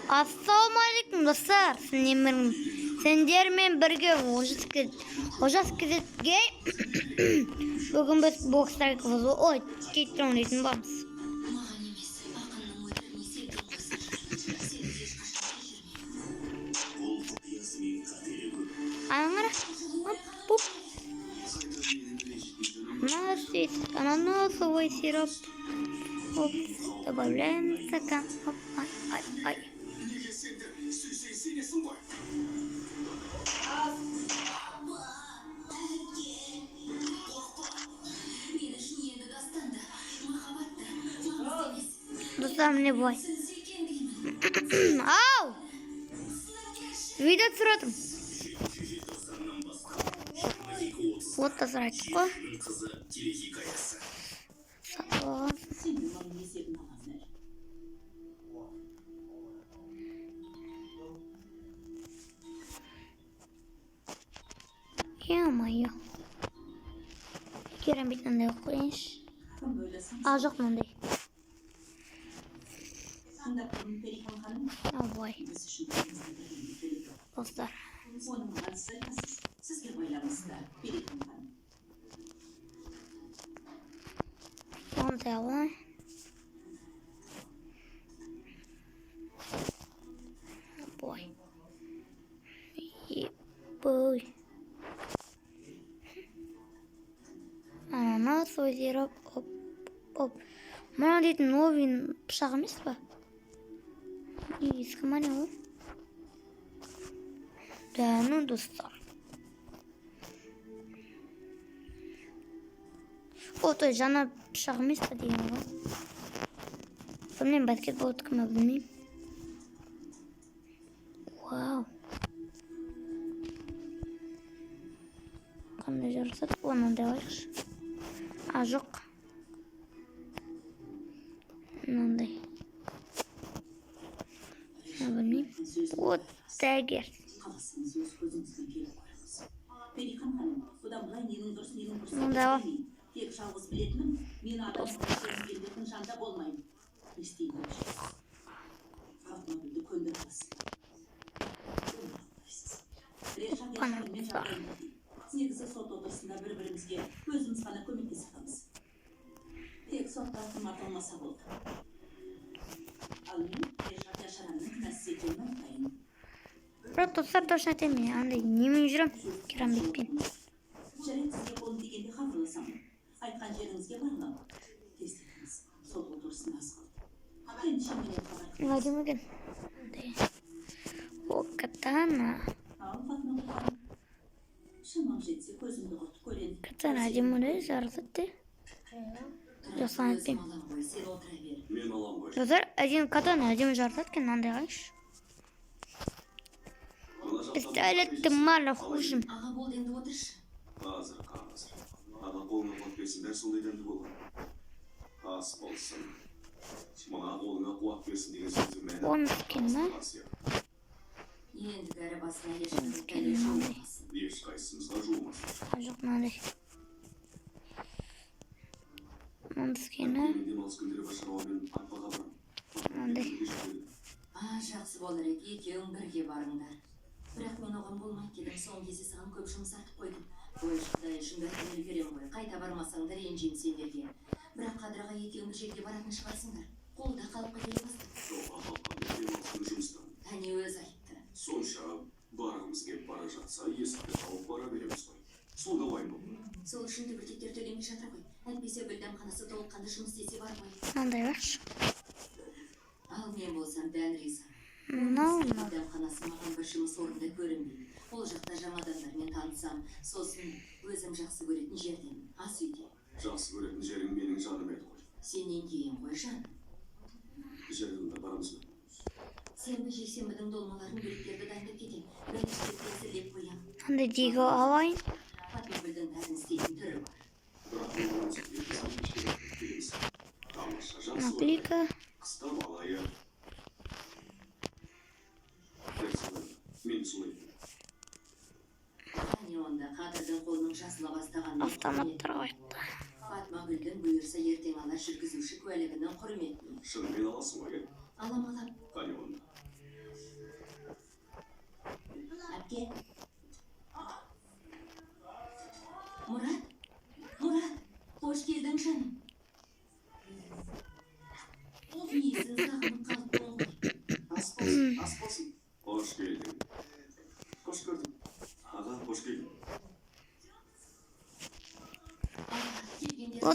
Ассалаумағалейкум, достар. Сендермен бірге Олжас кезетке. Бүгін біз бокстар, ой, читрон дейтін бармыз. Маған емес, ақынның өтірігіне сенген қосар. Сені ешқашан кешірмеймін. Ол құпиясы мен қатері көп. Ана қара. Оп, оп. У нас есть ананасовый сироп. Оп, добавляем в стакан. Оп, ай, ай, ай. Неге сендер сүйсең сенесің ғой? Қорықпа. Мен үшін енді дастан да, махаббат та маңызды емес. Достар, міне былай. Түсінсе екен деймін. Ау! Видео түсіріп. Желтоқсаннан басқа 22:30 Вот, достар, айттық қой. Қызы телехикаясы. Сатып алған. Сен де оның есебін аласың әлі. Ё-моё. Керемет, мынандай қойып қояйыншы. Кім ойласаң, А, жоқ, мынандай. тыңдап тұрмын, Перихан ханым. Мынау былай. Біз үшін маңызды бірдеңе керек. Достар. Оны маған сіз айтасыз. Сізге байланысты, Перихан ханым. Ондай ғой. Былай. Ебой. Ананасовый сироп. Оп, оп. Мынау дейтін новый пышақ емес па? Не, ескі ма, не ол? Да, ну, достар. О, той жаңа пышақ емес па деген ғой. Білмеймін, баскетболдікі ма, білмеймін. Вау. Қандай жарасады? О, мынандай алайықшы. А, жоқ. Мынандай. А, білмеймін. Вот дәгер. Қаласаңыз, өз көзіңізбен келіп көріңіз. Перихан ханым, бұдан былай ненің дұрыс, ненің бұрыс Мында ғой. білмеймін. Тек жалғыз білетінім, мен адам сендердің жанында болмаймын. Не істейін деп жүрсіз? Фатма Гүлді көндіре аласыз ба? Көндіре алмайсыз. Решат Яшармен жағдайым бірдей. Негізі сот отырысында бір бірімізге өзіміз ғана көмектесе аламыз. Тек сотта аты аталмаса болды. Ал мен Решат Яшаранның кінәсіз екенін айтпайын. Бірақ, достар, точно айтайын, мен андай немен жүремін, керамбитпен. Жарайды, сізге қолым тигенде хабарласамын. Айтқан жеріңізге бара аламын. Тездетіңіз. Сот отырысына аз қалды. Ендеше менен хабар күтіңіз. Әдемі екен. Андай. О, катана. Ал, Фатма Гүл ханым. Шамам жетсе, көзімді құртып көрейін. Катана әдемі де, жарасады де. Жасұлан, Өзім айтпаймын. алам ғой, сен отыра бер. Мен алам ғой. Достар, әдемі, катана әдемі жарасады екен, мынандай қараңызшы. Мына жақтан Пистолетті мало хуже. Аға, болды енді, отыршы. Қазір, қазір. Аға қолыңа қуат берсін, бәрі сондай дәмді болған. Ас болсын. Мына қолыңа қуат берсін деген сөздің мәні Он екен ма? қасиет. Енді кәрі басына ешқандай пәле жуымасын. Ешқайсымызға жуымасын. А, жоқ, мынандай. Мынаны. Мен демалыс күндері бар шаруамен Альпаға барамын. Мынандай. А, жақсы болар еді, екеуің бірге барыңдар. Бірақ мен оған болмайды дедім. Соңғы кезде саған көп жұмыс артып қойдым. Ой, құдай үшін бәрін үлгерем ғой. Қайта бармасаңдар, ренжимін сендерге. Бірақ Қадыр аға екеуің бір жерге баратын шығарсыңдар. Қолда қалыпқа келе бастады. Жоқ, апа, мен демалыс күні жұмыстамын. Әне өзі айтты. Сонша барғымыз келіп бара жатса, есікті тауып бара береміз ғой. Сонда уайым болма. Сол үшін түбіртектер төлемей жатыр ғой. Әйтпесе гүл дәмханасы толыққанды жұмыс істесе бар ғой. Мынандай баршы. Ал мен болсам дән риза. Мынау, Гүл мынау. дәмханасы маған бір жұмыс орнында көрінбейді. Ол жақта жаңа адамдармен танысам, сосын өзім жақсы көретін жердемін, ас үйде. Жақсы көретін жерің менің жаным еді ғой. Сенен кейін ғой, жаным. Жарайды, барамыз ба? Сенбі, жексенбінің долмаларын, бөліктерді дайындап кетемін. Бәліштерді әзірлеп қоямын. Мынандай дигі алайын. Фатма Гүлдің бәрін істейтін түрі бар. Бірақ мен онсыз ертесіне кешке жақын келеміз. Тамаша, жақсы ғой. Наклейка. Қыста малайы. Дәл солай. Мен солай. Әне онда Қадырдың қолының жазыла бастағанын. Автоматтар қойыпты. Фатма Гүлдің бұйырса ертең алар жүргізуші куәлігінің құрметіне. Шынымен аласың ғой, иә? Алам, алам. Қане онда.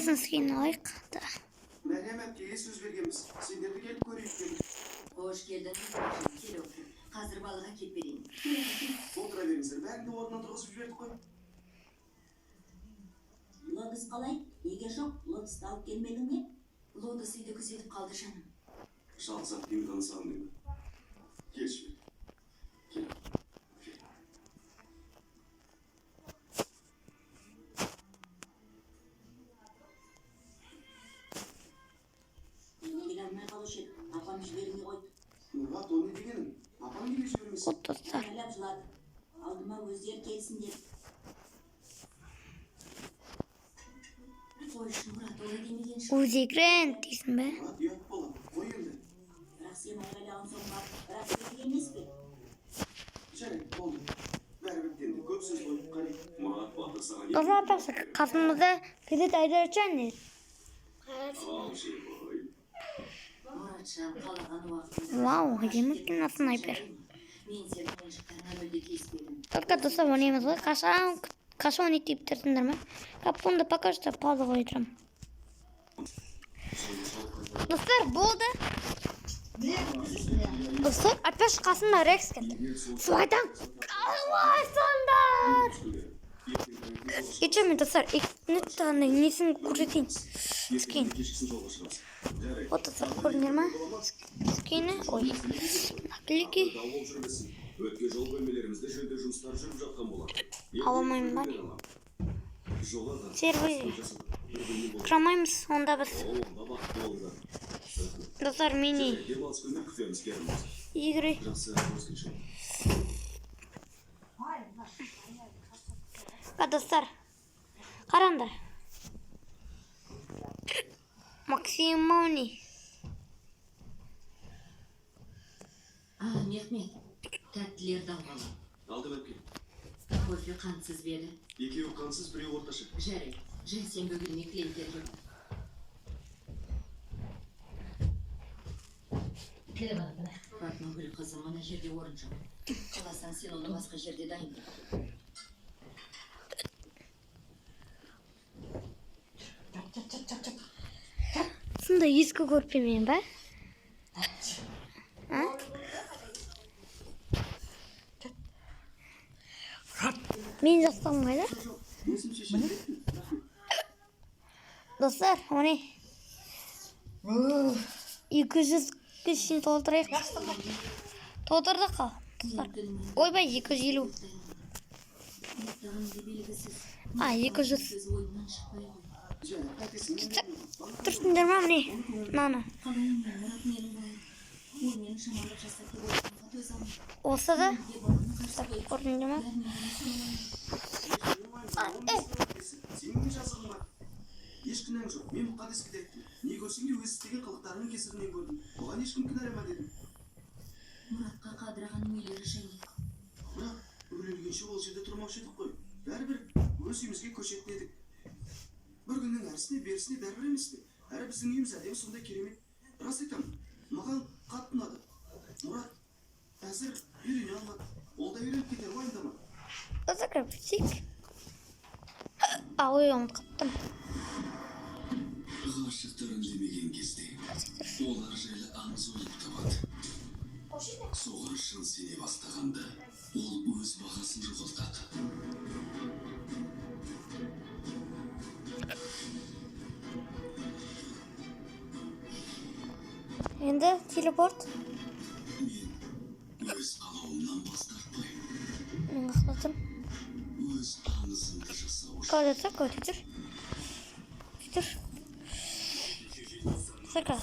Сосын скин алайық да. Мәриям әпкеге сөз бергенбіз. Сендерді келіп көрейік дедік. Қош келдің, Мұратжан, кел отыр. Қазір балық әкеп берейін. Отыра беріңіздер. Бәрін де орнына тұрғызып жібердік қой. Лодыс қалай? Неге жоқ? Лодысты алып келмедің бе? Лодыс үйді күзетіп қалды, жаным. Жалғыз әпкеңді ғана сағындым. Келші бері. Кел. Кел. Келе алмай қалушы еді. Апам жібермей қойды. Мұрат, ол не дегенің? Апаң неге жібермесін? Вот, достар. Айқайлап жылады. Алдыма өздері келсін деп. Қойшы, Мұрат, олай демеген шығар. Узи Грэнд дейсің бе? Мұрат, ұят болады. Қой енді. Бірақ сен айқайлаған соң барып, бірақ керек емес пе? Жарайды, болды. Бәрі бітті енді. Көп сөз қойып қарай. Мұрат батыр саған Достар, айтпақшы, қасымызда Ферит Айдарчан еді. Ал жей ғой. Мұратжан, қалаған уақытында. Вау, әдемі екен снайпер. Мен сенің ойыншықтарыңа мүлде тиіспедім. Только, достар, ойнаймыз ғой. Қашан қашан ойнайды деп тұрсыңдар ма? Капонды пока что пауза қоя тұрамын. Достар, болды. Достар, опять қасымда Рекс келді. Солайдан қалайсыңдар? Ече мен, достар, икнеттағындай несін көрсетейін. Скин. Кешкісін жолға шығамыз. Жарайды. Вот, достар, көрдіңдер ма? Скині, ой, наклейки. Дау болып жүрмесін. Өткен жол бөлмелерімізде жөндеу жұмыстары жүріп жатқан болады. Ала алмаймын ба? Жоға да. Сервер. Бір бөлме болады. Құрамаймыз онда біз. О, онда бақытты болыңдар. Достар, мини Демалыс күні күтеміз, келіңіз. игры. Жақсы, көріскенше. А, достар, қараңдар. Максимальный. А, Мехмет, тәттілерді алғалы. Алдым, әпке. Кофе қантсыз ба еді? Екеуі қансыз, біреуі орташа. Жарайды, жексенбі күні клиенттерге бар. Фатмагүл қызым, мына жерде орын жоқ. Қаласаң, сен оны басқа жерде дайында. Сондай ескі көрпемен ба? А? Мен жастығым қайда? Өзім шешемін. Достар, міне. 200-ге шейін толтырайық. Толтырдық қой. Достар. Ойбай, 250. Ұйықтағаны да белгісіз. А, 200. Сөз ойымнан шықпай қойды. Және қайтесің? Тұрсыңдар ма, міне? Мынаны. Қалай мен, Мұрат менің бауырым. Ол мені жамандық жасап деп ойлағанға төзе алмаймын. Осы да. Неге баланы қарсы қойып, Көрдіңдер ма? бәрінен сұралаймын. Сенің не жазығың бар? Еш кінәң жоқ. Мен мұқаддеске де айттым. Не көрсең де өз істеген қылықтарының кесірінен көрдім. Оған ешкім кінәлама дедім. Мұратқа қадырағанның үйлері жайлы. Бірақ үрленгенше ол жерде тұрмаушы едік қой. Бәрібір өз үйімізге көшетін едік. Бір күннің әрісіне берісіне бәрібір емес пе? Әрі біздің үйіміз әдемі, сондай керемет. Рас айтамын, маған қатты ұнады. Мұрат әзір үйрене алмады. Ол да үйреніп кетер, уайымдама. Достар, кіріп кетейік. А, ой, ұмытып қалыптым. Ғашықтар үндемеген кезде олар жайлы аңыз ойлап табады. Соған шын сене бастағанда ол өз бағасын жоғалтады. Енді телепорт. Мен өз қалауымнан бас тартпаймын. Мен қақлатым. Өз аңызымды жасау үшін. Қалай жатса, көте тұр. Тұр. Сырқа.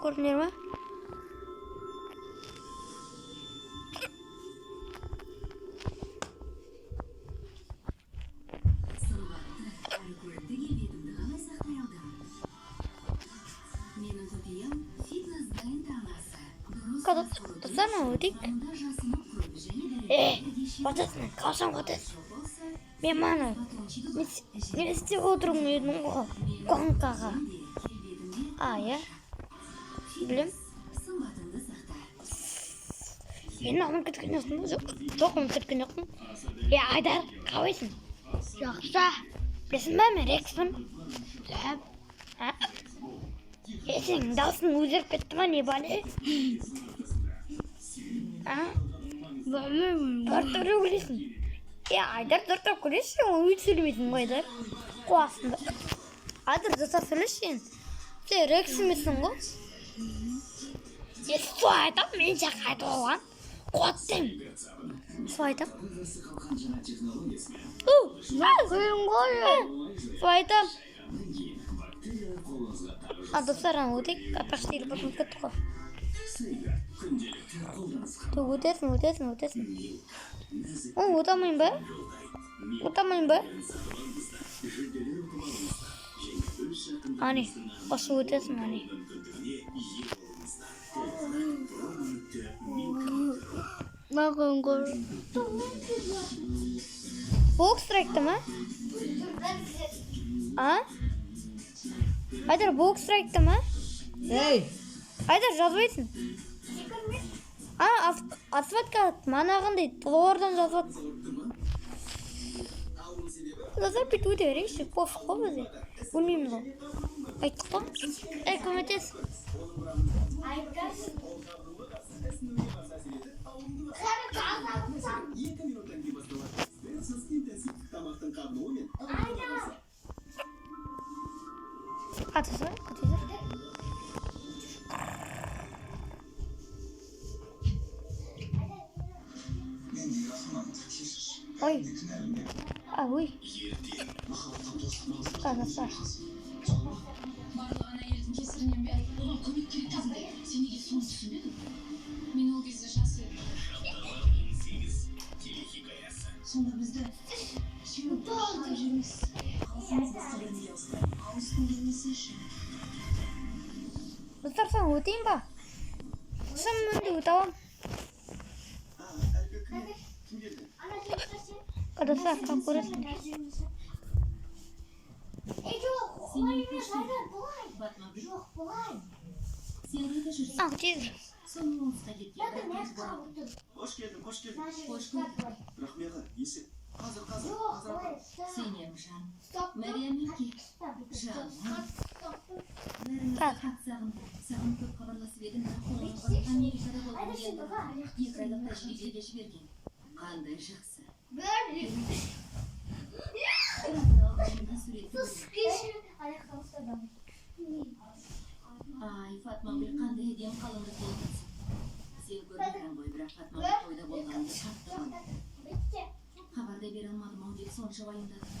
Көрдіңдер ма? Сымбатты, әрі көрікті келбетімді қалай сақтай алдым? Менің құпиям фитнес дайындаласы. Дұрыс Қазір басқарудың достар, мына өтейік. құрамында жасанып көп және Э, дәрігерлерге шек Отасың, қалсаң отасың. жоқ болса, Мен мана батончигі бар. не істеп отырмын едің ғой гонкаға. Және келбетімде А, иә. Білем. сымбатыңды сақта. Енді ұмытып кеткен жоқсың ба? Жоқ, жоқ, ұмытып кеткен жоқпын. Е, Айдар, қалайсың? Жақсы. Білесің ба, мен Рекспін. Білем. А? Е, сенің даусың өзгеріп кетті ма, не бәле? А? Біртүрлі күлесің. Е, Айдар, дұрыстап күлесің, ол өйтіп сөйлемейсің ғой, Айдар. Қуасың ба? Айдар, дұрыстап сөйлеші енді. Сен Рекс емессің ғой. Е, солай айтамын, мен жаққа айтып алған. Қуаттым. Солай айтамын. У, ғой. Солай айтамын. А, достар, ана өтейік. Почти телепорт болып кеттік қой. Ту, өтесің, өтесің, өтесің. О, өте алмаймын ба? Өте алмаймын ба? Ане, осы өтесің, ане. Маған гөр. Бокс страйкта ма? А? Айдар, бокс страйкта ма? Ей, Айдар, жазбайсың. А, асфальтқа манағындай лордан жазып жатыр. Достар, бүйтіп өте берейікші, пофиг қой бізге. Білмейміз ғой. Айттық қой. Ей, көмектес. А, достар, көтер. Ой. А, ой. А, достар. Барлығын әйелдің кесірінен бе? Оған көмек керек кезінде сен неге соны түсінбедің? Мен ол кезде жас едім. Сонда бізді сүйіп шығарып жібермес. Қалсаңыз басқа біріне ауыстырайын. Ауысқың келмесе ше? Достар, соны өтейін ба? Шын мәнінде өте аламын. Әлгі кім? Кім келді? А, достар, қалып көресіңдер. Батмагүл. Сен қайда жүрсің? А, тез. Сонымен алысқа кеткен, бірақ қайтып оралдым. Қош келдің, қош келдің. Қош көрдік. Рахми аға, есеп. Қазір, қазір, қазір апа. Сенем жан. Мәриям ерке. Жаным. Бәрімізді Так. қатты сағындым. Саған көп хабарласып едім, бірақ қоңырау Америкада болған енді. 2 айлық тәжірибеге жіберген. Қандай жақсы. Бірақ алғашында суретті көрдім. Ай, Фатмагүл қандай әдемі қалыңдық болғансың. Сен көрмедің ғой, бірақ Фатмагүл тойда болғанымды қатты қуандым. Хабар да бере алмадым ау деп сонша уайымдадым.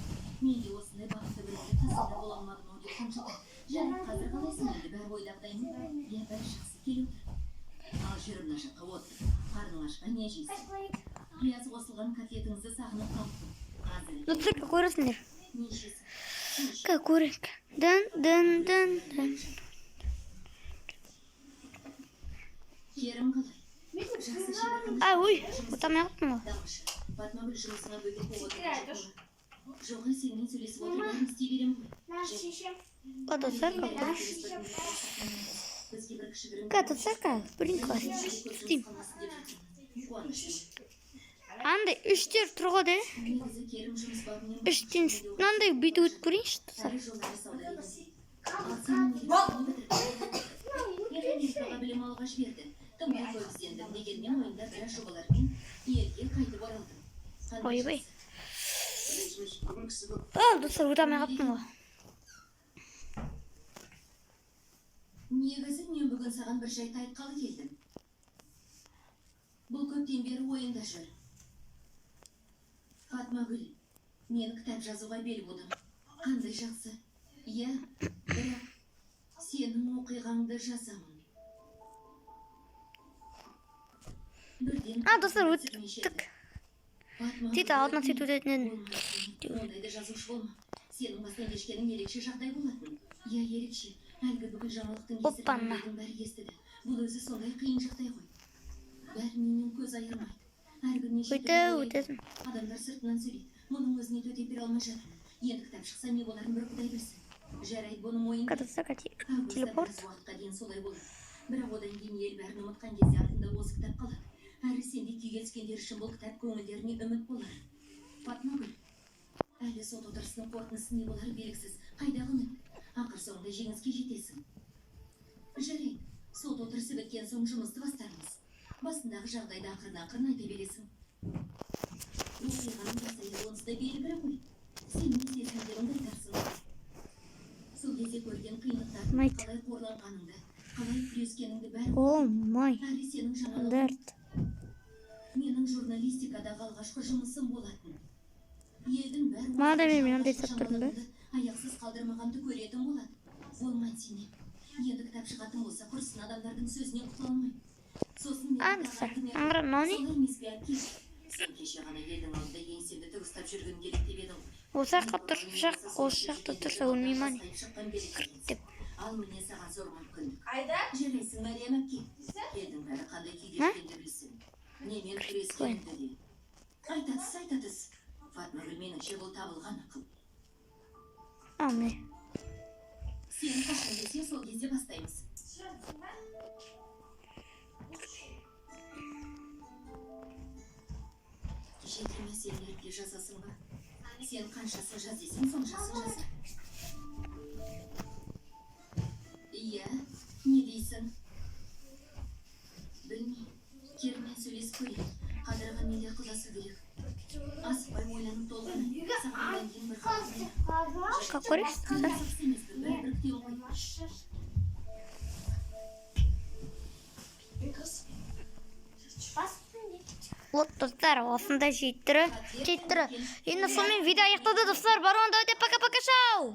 Мен де осындай бақытты күнде қасында бола алмадым ау деп қынжылдым. Жарайды, қазір қалайсың енді, бәрі ойдағыдай ма? Иә, бәрі жақсы, келе отыр. Ал жүр мына жаққа отыр. Қарның ашқа не жейсің? Пияз қосылған котлетіңізді сағынып қалыппын. Қазір Достар, көресіңдер. не жейсің? Как көрейік. Дын, дын, дын, дын. Керім қалай? Жақсы шеберхана. А, ой, өте алмай қалыппын ғой. Тамаша. Батмагүл жұмысыңа бөгет болып отырған жоқ қой. Жоқ, сенімен сөйлесіп отырып бәрін істей беремін ғой. А, достар, как көрейік. Бізге бір кішігірім Ка, достар, ка, бірін класс. Істеймін. Андай үштер тұр ғой де. Негізі Керім жұмыс бабымен Үштен мынандай бүйтіп өтіп көрейінші, достар. әрі жоғары сауда деген. Ал сен университетті бітірдің. Мені Америкаға білім алуға жіберді. Тым көп іздендім. Дегенмен ойымда біраз жобалармен елге қайтып оралдым. Қандай Ойбай. жақсы. Ренжімеші, бүгін кісі көп. А, достар, өте алмай қалыппын ғой. Негізі мен бүгін саған бір жайтты айтқалы келдім. Бұл көптен бері ойымда жүр. Фатмагүл, мен кітап жазуға бел будым. Қандай жақсы. Иә, бірақ сенің оқиғаңды жазамын. Бірден А, достар, түсірмей өттік. Фатма, Сөйтіп алдынан сөйтіп өтетін едім. болма, ондайды жазушы болма. Сенің басынан кешкенің ерекше жағдай болатын. Иә, ерекше. Әлгі бүкіл жаңалықтың кесірінен Оппана. елдің бәрі естіді. Бұл өзі сондай қиын жағдай ғой. Бәрі менен көз айырмайды. Әр күн неше Өте, түрлі ой өтесің. Адамдар сыртынан сөйлейді. Мұның өзіне төтеп бере алмай жатырмын. Енді кітап шықса не боларын бір құдай білсін. Жарайды, бұны мойындаймын. Ка, достар, ка, Августа телепорт. біраз уақытқа дейін солай болады. Бірақ одан кейін ел бәрін ұмытқан кезде артында осы кітап қалады. Әрі сендей күйге түскендер үшін бұл кітап көңілдеріне үміт болар. Фатмагүл, әлі сот отырысының қорытындысы не болары белгісіз. Қайдағы үміт? Ақыр соңында жеңіске жетесің. Жарайды, сот отырысы біткен соң жұмысты бастармыз. Басындағы жағдайды ақырын ақырын айта бересің. Оқиғаның бас аяғы онсыз да белгілі ғой. Сен не сезімдеріңді айтарсың. Сол кезде көрген қиындықтарды, Ұнайды. қалай қорланғаныңды, қалай күрескеніңді бәрі. О май Әрі сенің жаңалығың дерт. менің журналистикадағы алғашқы жұмысым болатын. Елдің бәрі Маған да мен осы мынандай алғашқы ұстап тұрдым ба? жаңалығымды аяқсыз қалдырмағанды көретін болады. Болмайды, сенемін. Енді кітап шығатын болса, құрысын, адамдардың сөзінен құтыла алмаймын. Сосын мені А, тағы достар, кім еді? аңғара, мынау не? Солай емес пе, әпке? Сен кеше ғана елдің алдында еңсемді тік ұстап жүргім келеді деп едің ғой. Осы жаққа тұрып жақ, осы жақта тұрса өлмей ма, не? не? Деп. Ал міне саған зор мүмкіндік. Айда. Жарайсың, Мәриям әпке. Елдің бәрі қандай күйге Ма? түскенді білсін. Немен күрескеніңді де. Айта түс, айта түс. Фатмагүл, меніңше, бұл табылған ақыл. А, міне. Сен қашан десең, сол кезде бастаймыз. Жеке мәселелерге жазасың ба? Сен қаншасын жаз десең, соншасын жаза. Иә, не дейсің? Білмеймін. Керіммен сөйлесіп көрейін. Қадырға мен де ақылдасу керек. Асықпай ойланып толғанайын. Саған одан кейін бір хабар беремін. Как көресіз, достар? Асығыс емеспін, бәрібір күтемін ғой. Вот, достар, осындай жейттірі, жейттірі. Енді сонымен видео аяқталды, достар. Баруан, давайте, пока пока, шау.